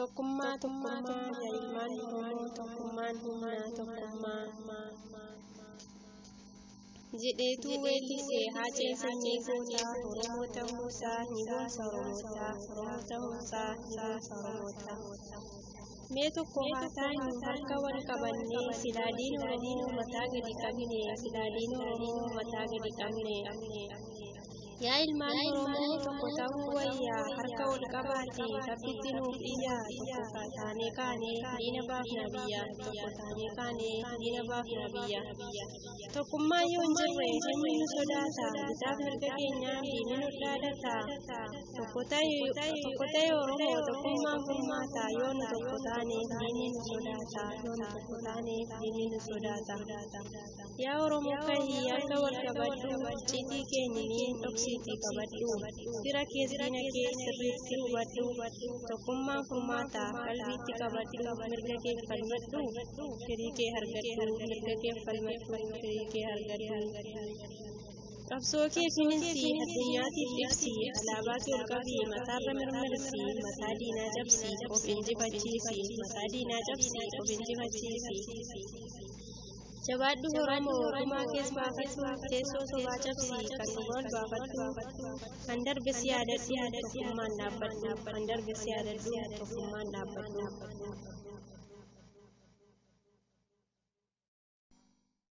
Tokkummaa, tokkummaa, yaa ilmaan Oromoo, tokkummaan humna, tokkummaa. Jedheetu weellise Haaceen sanyii gootaa. Oromoo ta'uusaa ni boonsa Oromootaa. Oromoo ta'uusaa ni boonsa Oromootaa. Mee tokko haa taanu, harka wal qabannee, silaa diin Oromoo mataa gadi qabne, silaa diin Oromoo mataa gadi qabne. Yaa ilmaan Oromoo, tokko ta'uu wayyaa, harka wal qabaate Rabbitti nuuf iyyaa. Tokko taanee kaanee diina baafna biyya, tokko taanee kaanee diina baafna biyya. Tokkummaa yoo hin jirre eenyu nu sodaata? Bitaaf mirga keenyaan diinni nu dhaadata. Tokko ta'e Oromoo, tokkummaan furmaata. Yoo nu tokko taane diinni nu sodaata, yoo nu tokko taane diinni nu sodaata. Yaa Oromoo, kahii harka wal qabadhu, icciitii keenyiniin dhoksiitii qabadhu. Fira kees diina kee sirriitti hubadhu. Tokkummaan furmaata, qalbiitti qabadhu. Mirga keef falmadhu, firii kee argadhu. Mirga keef falmadhu, firii kee argadhu. Qabsoo kee finiinsi, addunyaatiif ibsi. Alaabaa kee ol qabii mataarra mirmirsi. Mataa diinaa cabsi, of injifachiisi. Mataa diinaa cabsi, of injifachiisi. Jabaadhu Oromoo, gumaa kees baafadhu. Teessoo sobaa cabsi, kan dhugaa ol baafadhu. Kan darbe si yaadadhu, tokkummaan dhaabbadhu. Kan darbe si yaadadhu, tokkummaan dhaabbadhu.